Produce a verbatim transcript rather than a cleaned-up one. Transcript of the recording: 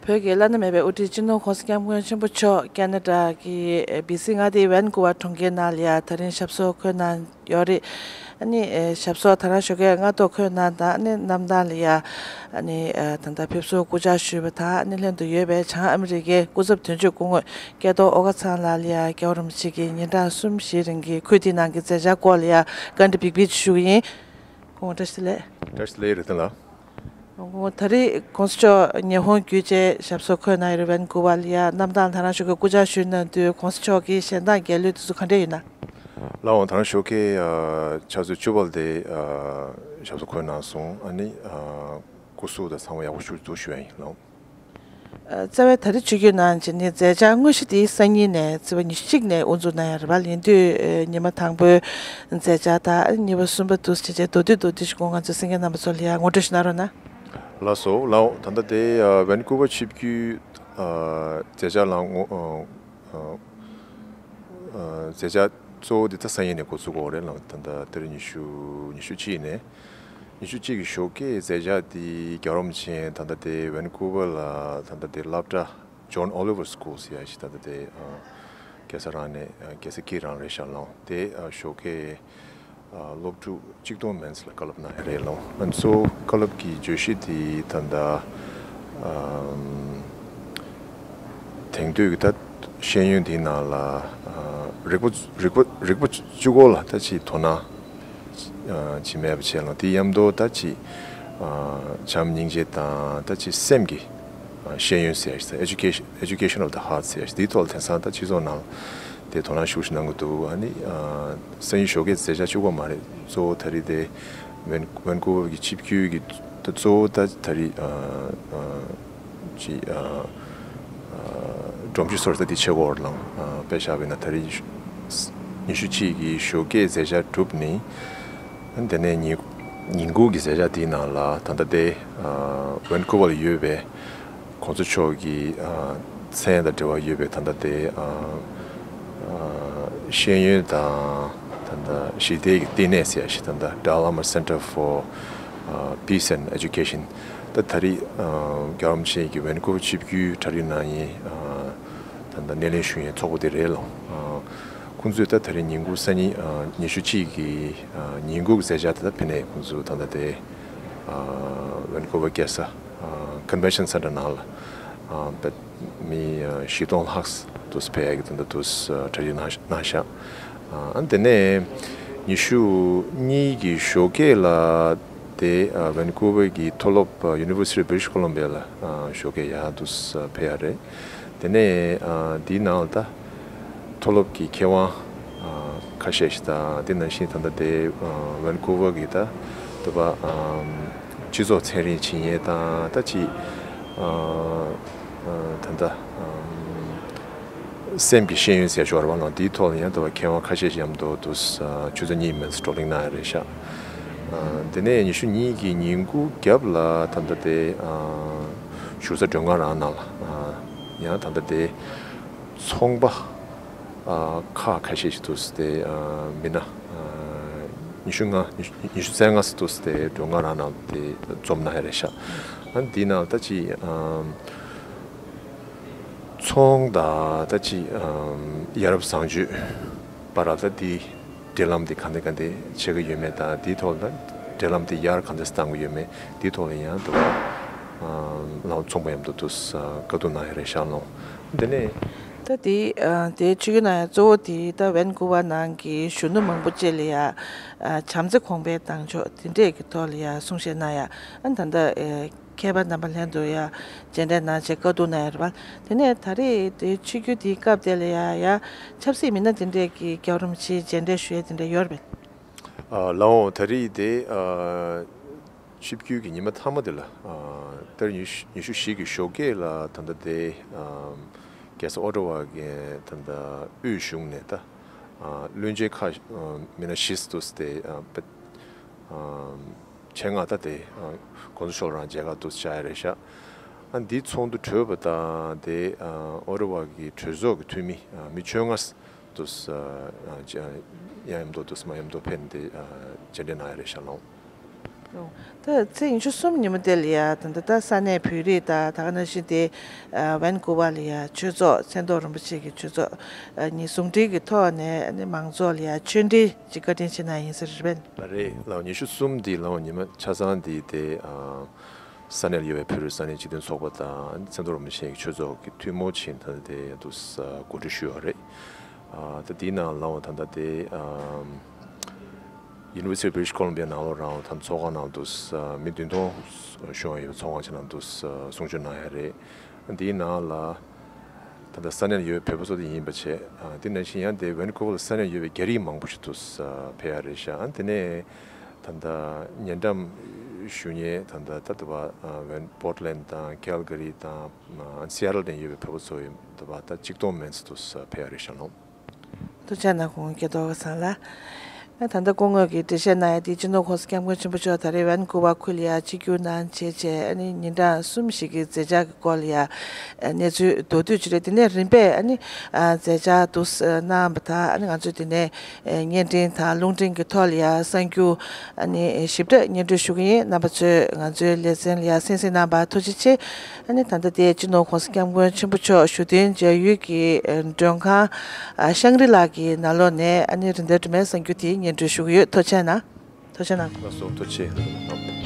བོད་ཀྱི་བླ་ན་མེད་པའི་དབུ་ཁྲིད་སྤྱི་ནོར་༸གོང་ས་༸སྐྱབས་མགོན་ཆེན་པོ་མཆོག་ཁེ་ན་ཌ་གི་བི་སི་མངའ་སྡེའི་ཝན་ཀུ་ཝར་གྲོང་ཁྱེར་ནང་ལ་ཡ་ད་རིང་ཞབས་སོར་འཁོད་གནང་ཡོད་རེད། ཨ་ནི་ཞབས་སོར་ད་རང་ཞོགས་ཀས་སྔ་ཐོག་འཁོད་གནང་དང་། ཨ་ནི་གནམ་ཐང་ལ་ཡ་ཨ་ནི་ད་ལྟ་ཕེབས་བསུ་སྐུ་བཅར་ཞུས་པ་དང་། ཨ་ནི་ལྷན་དུ་ཡོད་པའི་བྱང་ཨ་མི་རི་ཀའི་སྐུ་ཚབ་དོན་གཅོད་སྐུ་ངོ་སྐལ་རྡོར་ཨོ་དཀར་ཚང་ལགས་ལ་ཡ་རྒྱལ་བ་རིན་པོ་ཆེ་གི་ཉིན་གྲངས་གསུམ་བཞིའི་རིང་གི་ཁུལ་དེའི་ནང་གི་མཛད་འཆར་སྐོར་ལ་ཡ་བཀའ་འདྲི་འབིགས་འབིགས་ཞུ་གི་ཡིན། སྐུ་ངོ་བཀྲ་ཤིས་བདེ་ལེགས། བཀྲ་ཤིས་བདེ་ལེགས་རེ་ཐོན་ལགས། ད་རེས་༸གོང་ས་མཆོག་ཉི་ཧོང་བརྒྱུད་བྱས་ཞབས་སོར་འཁོད་གནང་ཡོད་རེད། ཝན་ཀུ་ཝར་ལ་ཡ་གནམ་ཐང་ད་རང་ཞོགས་ཀས་སྐུ་བཅར་ཞུས་གནང་དུས་༸གོང་ས་མཆོག་གི་ཞལ་གདམས་རྒྱལ་གླུ་དེ་ཚོ་ག་འདྲས་ཡོད་ན། ལགས་འོང་། ད་རང་ཞོགས་ཀས་ཨ་ཕྱག་ཚོད་བཅུ་པ་ལ་དེ་ཨ་ཞབས་སོར་འཁོད་གནང་སོང་། ཨ་ནི་ཨ་སྐུ་གཟུགས་དང་ཚང་མ་ཡག་པོ་ཞིག་འདུག་ཞུ་ཡ་ཡིན་ལགས། ཨ་རྩ་བའི་ད་རེས་ཆིབས་བསྒྱུར་གནང་བྱས་ནས་མཛད་འཆར་དངོས་གཞི་དེ་སང་ཉིན་ནས་ཚེས་པ་ཉི་ཤུ་གཅིག་ནས་དབུ་འཛུགས་གནང་ཡ་རེད་པ། ཡིན་དུས་ཨ་ཉི་མ་དང་པོའི་མཛད་འཆར་དང་། ཨ་གཉིས་པ་གསུམ་པ་འདུག་སེ་བྱས་བྱས་མདོར་བསྡུས་མདོར་བསྡུས་ཤིག་སྐུ་ངོ་ང་ཚོའི་གསན་མཁན་རྣམ་པ་ཚོ་ལ་ཡ་ངོ་སྤྲོད་ཞིག་གནང་རོགས་གནང་། ལགས་སོ། ལགས་འོང་། ད་ལྟ་དེ་ཨ་ཝན་ཀུ་ཝར་ཆིབས་བསྒྱུར་ཨ་མཛད་འཆར་ལ་ངོ་ཨ་ཨ་ཨ་མཛད་འཆར་གཙོ་བོ་དེ་ད་སང་ཉིན་ནས་འགོ་ཚུགས་ཀྱི་ཡོད་རེད་ལགས། ད་ལྟ་ཏ་རིག་ཉི་ཤུ་ཉི་ཤུ་གཅིག་ནས། ཉི་ཤུ་གཅིག་གི་ཞོགས་ཀས་མཛད་འཆར་དེ་རྒྱལ་བ་རིན་པོ་ཆེ་ད་ལྟ་དེ་ཝན་ཀུ་ཝར་ལ་ད་ལྟ་དེ་སློབ་གྲྭ་John Oliver School ཟེར་ཡ་ཞིག་ད་ལྟ་དེ་ཨ་རྒྱལ་ས་རང་ནས་ཨ་རྒྱལ་ས་ཀིར་རང་རེད་ཤག་ལགས། དེ་ཨ་ཞོགས་ཀས་ཨ་སློབ་ཕྲུག་གཅིག་སྟོང་མན་ཙམ་ལ་བཀའ་སློབ་གནང་ཡ་རེད་ལགས། ང་ཚོ་བཀའ་སློབ་ཀྱི་བརྗོད་གཞི་དེ་ད་ལྟ་ཨམ་དེང་དུས་ཀྱི་ད་ཤེས་ཡོན་དེའི་ནང་ལ་ཨ་རིག་པ་རིག་པ་རིག་པ་གཅིག་པོ་ལ་ད་ཅིག་དོ་སྣང་ཅིག་མེད་པ་བྱས་ལ། དེ་མཉམ་དུ་ད་ཅིག་བྱམས་སྙིང་རྗེ་དང་ད་ཅིག་སེམས་ཀྱི་ཤེས་ཡོན་ཟེར་ཡ་ཞིག་དང་། Education Education of the Heart ཟེར་ཡ་ཞིག་དེའི་ཐོག་ལ་དེང་སང་ད་སྤྱི་ཚོགས་ནང་དེ་དོ་སྣང་ཤུགས་ཆེ་གནང་གི་འདུག། ཨ་ནི་སང་ཉིན་ཞོགས་ཀས་མཛད་འཆར་གཅིག་པོ་མ་རེད། གཙོ་བོ་ད་རེས་དེ་ཝན་ཝན་ཀུ་ཝར་གྱི་ཆིབས་བསྒྱུར་གྱི་ད་གཙོ་བོ་ད་ད་རེས་ཅིག་སྒྲོམ་གཞི་སོར་ས་དེ་ཆེ་བོར་ལངས་དཔེ་བཞག་པ་ཡིན་ན། ད་རེས་ཉི་ཤུ་གཅིག་གི་ཞོགས་ཀས་མཛད་འཆར་གྲུབ་ནི། དེ་ནས་ཉིན་ཉིན་གུང་གི་མཛད་འཆར་དེའི་ནང་ལ་ད་ལྟ་དེ་ཝན་ཀུ་ཝར་ལ་ཡོད་པའི་༸གོང་ས་མཆོག་གི་མཚན་དང་འབྲེལ་བ་ཡོད་པའི་ད་ལྟ་དེ་ཤེས་ཡོན་དང་ད་ལྟ་ཞི་བདེ་གི་བསྟི་གནས་ཟེར་ཡ་ཞིག་ད་ལྟ་Dalama Center for Peace and Education ད་ད་རེས་རྒྱལ་བ་རིན་པོ་ཆེ་གི་ཝན་ཀུ་ཝར་ཆིབས་བསྒྱུར་གྲ་སྒྲིག་གནང་ཡས་ད་ལྟ་སྣེ་ལེན་ཞུ་ཡས་ཚོགས་པ་དེ་རེད་ལགས། ཁོང་ཚོས་ད་ད་རེས་ཉིན་གུང་སང་ཉིན་ཉི་ཤུ་གཅིག་གི་ཉིན་གུང་གི་མཛད་འཆར་དེ་ད་ཕེབས་ནས་ཁོང་ཚོ་ད་ལྟ་དེ་ཝན་ཀུ་ཝར་རྒྱལ་ས་Convention Center ནང་ལ་ཨ་པད་མི་ཨ་བཞི་སྟོང་ལྷག་འདུག་སེ་ཕེབས་ཡག་གི་དོན་དུ་འདུག་སེ་གྲ་སྒྲིག་གནང་གནང་བཞག། ཨ་དེ་ནས་ཉི་ཤུ་གཉིས་ཀྱི་ཞོགས་ཀས་ལ་དེ་ཨ་ཝན་ཀུ་ཝར་གྱི་མཐོ་སློབ་ཨ་University of British Columbia ལ་ཨ་ཞོགས་ཀས་ཡར་འདུག་སེ་ཕེབས་ཡག་རེད། དེ་ནས་ཨ་དེའི་ནང་ལ་ད་མཐོ་སློབ་ཀྱི་མཁས་དབང་ཨ་ཁ་ཤས་ཤིག་དང་། དེ་ནང་བཞིན་ད་ལྟ་དེ་ཨ་ཝན་ཀུ་ཝར་གྱི་ད་དེ་པ་ཨམ་སྤྱི་ཚོགས་ཚན་རིག་བྱེད་མཁན་དང་། ད་ཅིག་ཨ་ཨ་ད་ལྟ་ཨམ་སེམས་ཀྱི་ཤེས་ཡོན་ཟེར་ཞོར་བ་ནང་དེའི་ཐོག་ལ་ཡང་དེ་པ་མཁས་དབང་ཁ་ཤས་ཤིག་མཉམ་དུ་འདུག་སེ་ཨ་ཆུ་ཚོད་གཉིས་མིན་ཙམ་བགྲོ་གླེང་གནང་ཡག་རེད་ཤག། ཨ་དེ་ནས་ཉི་ཤུ་གཉིས་ཀྱི་ཉིན་གུང་རྒྱབ་ལ་ད་ལྟ་དེ་ཨ་བཞུགས་ས་མགྲོན་ཁང་རང་ནང་ལ་ཨ་ཡང་ད་ལྟ་དེ་ཚོང་པ་ཨ་ཁག་ཁ་ཤས་ཤིག་འདུག་སེ་དེ་ཨ་མི་སྣ་ཨ་ཉི་ཤུ་ལྔ་ཉི་ཤུ་ཉི་ཤུ་རྩ་ལྔ་ཙམ་འདུག་སེ་དེ་མགྲོན་ཁང་རང་ནང་དེ་འཛོམས་གནང་ཡག་རེད་ཤག། ཨ་འདི་ནང་ད་ཅིག་ཨམ་ཚོང་དང་ད་ཅིག་ཨམ་ཡ་རབས་བཟང་སྤྱོད་བར་ལ་ད་འདི་འབྲེལ་ལམ་དེ་ག་འདྲ་ག་འདྲ་བྱེད་ཀྱི་ཡོད་མེད་དང་། དེའི་ཐོག་ལ་ད་འབྲེལ་ལམ་དེ་ཡར་ག་འདྲ་བཏང་གི་ཡོད་མེད། དེའི་ཐོག་ལ་ཡང་དེ་པ་ཨམ་ལའང་ཚོང་པ་མཉམ་དུ་འདུག་སེ་བཀའ་བསྡུར་གནང་ཡག་རེད་ཤག་ལགས། དེ་ནས་ད་དེ་ཨ་དེ་ཆིབས་བསྒྱུར་གནང་ཡག་གཙོ་བོ་དེ་ད་ཝན་ཀུ་ཝར་ནང་གི་གཞོན་ནུ་མང་པོ་བཅས་ལ་ཡ་ཨ་བྱམས་བརྩེ་གོང་འཕེལ་བཏང་ཕྱོགས་དེ་འདྲས་ཀྱི་ཐོག་ལ་ཡ་གསུང་བཤད་གནང་ཡག། ཨ་ད་ལྟ་ཨེ་མཁས་པ་རྣམ་པ་ལྷན་དུ་ཡ་མཇལ་འཕྲད་གནང་བྱས་བཀའ་བསྡུར་གནང་ཡག་རེད་པ། དེ་ནས་ད་རེས་དེ་ཆིབས་བསྒྱུར་དེའི་སྐབས་དེ་ལ་ཡ་ཡ་ཆབ་སྲིད་མི་སྣ་དེ་འདྲས་ཀྱིས་རྒྱལ་བ་རིན་པོ་ཆེ་མཇལ་འཕྲད་ཞུ་ཡག་དེ་འདྲ་ཡོད་རེད་པས། ཨ་ལགས་འོང་། ད་རེས་དེ་ཨ་ཆིབས་བསྒྱུར་གྱི་ཉི་མ་མཐའ་མ་དེ་ལ་ཨ་ད་རེས་ཉི་ཤུ་ཉི་ཤུ་བཞི་གི་ཞོགས་ཀས་ལ་ད་ལྟ་དེ་ཨ་རྒྱལ་ས་ཨོ་ཊ་ཝ་གི་ད་ལྟ་དབུས་གཞུང་ནས་ད་ཨ་བློན་ཆེན་ཁག་ཨ་མི་སྣ་བཞི་འདུག་སེ་དེ་ཨ་པད་ཨམ་ཆེད་མངགས་ད་དེ་ཨ་༸གོང་ས་མཆོག་རང་མཇལ་ཁ་འདུག་སེ་བཅར་ཡག་རེད་ཤག། ཨ་འདིའི་ཚོགས་འདུ་གྲོལ་བ་དང་དེ་ཨ་ཨོ་ཊ་ཝ་གི་གྲོས་ཚོགས་ཀྱི་འཐུས་མི་ཨ་མི་བཅོ་ལྔ་འདུག་སེ་ཨ་ཨ་མཉམ་དུ་འདུག་སེ་མཉམ་དུ་ཕེབས་ནས་དེ་ཨ་མཇལ་འཕྲད་གནང་ཡག་རེད་ཤག་ལགས། ད་ཚེས་ཉི་ཤུ་གསུམ་ཉིན་མོ་དེ་ལ་ཡ་ད་ལྟ་ད་ས་གནས་བོད་རིགས་དང་ད་ག་ནང་བཞིན་དེ་ཝན་ཀུ་ཝར་ལ་ཡ་ཆོས་ཚོགས་མཚན་ཐོག་རིན་པོ་ཆེ་གི་ཆོས་ཚོགས་ཨ་ནི་ཟུང་འབྲེལ་གྱི་ཐོག་ནས་ཨ་ནི་མང་ཚོགས་ལ་ཡ་ཆོས་འབྲེལ་ཅིག་བཀའ་དྲིན་ཆེ་གནང་ཡིན་ཟེར་རེད་པས། ལགས་རེད་ལགས། ཉི་ཤུ་གསུམ་འདི་ལའོ་ཉི་མ་ཆ་ཚང་འདི་དེ་ཨ་ས་གནས་ལ་ཡོད་པའི་བོད་རིགས་ས་གནས་སྤྱི་མཐུན་ཚོགས་པ་དང་མཚན་ཐོག་རིན་པོ་ཆེ་གི་ཆོས་ཚོགས་ཀྱི་ཐུན་མོང་ཆེད་ད་ལྟ་དེ་ཡང་དུ་གོ་སྒྲིག་ཞུས་པ་རེད། ཨ་ད་དེའི་ནང་ལའོ་ད་ལྟ་དེ་ཨ་University of British Columbia ནང་ལོགས་རང་ད་ཚོགས་ཁང་ནང་དུ་ས་མི་བདུན་སྟོང་ཞུ་བ་ཡོད་པའི་ཚོགས་ཁང་ཆེན་ནང་དུ་ས་གསུང་ཆོས་གནང་ཡ་རེད། འདིའི་ནང་ལ་ད་ལྟ་ས་གནས་ལ་ཡོད་པའི་བོད་པ་ཚོ་དེ་ཡིན་པ་བྱས། ཨ་དེ་ནང་བཞིན་ཡང་དེ་ཝན་ཀུ་ཝར་ལ་ས་གནས་ཡོད་པའི་རྒྱ་རིགས་མང་པོ་ཞིག་དུ་ས་ཕེབས་ཡ་རེད་ཤག་དེ་ནས་ད་ལྟ་ཉེ་འགྲམ་ཞུ་མཁན་ད་ལྟ་ད་ལྟ་བ་ཝན་Portland དང་Calgary དང་Seattle དེ་ཡོད་པའི་བོད་པ་ཚོ་ཡིན་ད་བ་ད་གཅིག་སྟོང་མན་ཙམ་དུ་ས་ཕེབས་ཡ་རེད་ཤག་ལོ། ཐུགས་རྗེ་གནང་། ཁོང་སྐྱེ་ཐོག་ཁ་སང་ལ། ད་ལྟ་སྐུ་ངོ་གིས་འགྲེལ་བཤད་གནང་ཡ་དེ་སྤྱི་ནོར་༸གོང་ས་༸སྐྱབས་མགོན་ཆེན་པོ་མཆོག་ད་རེས་ཝན་ཀུ་ཝར་ཁུལ་ལ་ཡ་ཆིབས་བསྒྱུར་གནང་བྱས་བྱས་ཨ་ནི་ཉིན་གྲངས་གསུམ་ཞིག་གི་མཛད་འཆར་གྱི་སྐོར་ལ་ཡ་གནས་ཚུལ་མདོར་བསྡུས་ཅིག་རེད། དེ་ནས་རིམ་པས་ཨ་ནི་མཛད་འཆར་འདུག་གནང་བ་དང་ཨ་ནི་ང་ཚོས་དེ་ནས་བརྙན་འཕྲིན་དང་རླུང་འཕྲིན་གྱི་ཐོག་ལ་ཡ་གསར་འགྱུར་ཨ་ནི་ཞིབ་ཕྲ་སྙན་སྒྲོན་ཞུ་གི་ཡིན། རྣམ་པ་ཚོས་ང་ཚོའི་ལེ་ཚན་ལ་ཡ་གསན་གཟིགས་གནང་བར་ཐུགས་རྗེ་ཆེ། ཨ་ནི་ད་ལྟ་དེ་སྤྱི་ནོར་༸གོང་ས་༸སྐྱབས་མགོན་ཆེན་པོ་མཆོག་བཞུགས་གདན་མཇལ་ཡུལ་གྱི་མགྲོན་ཁང་ཤང་རི་ལ་གི་ནང་ལོགས་ནས་ཨ་ནི་རིན་ལྡན་སྒྲོལ་མའི་གསར་འགྱུར་དེ་སྙན་སྒྲོན་ཞུ་གི་ཡོད། ཐུགས་རྗེ་གནང་། ཐུགས་རྗེ་གནང་། ལགས་སོ། ཐུགས་རྗེ་གནང་།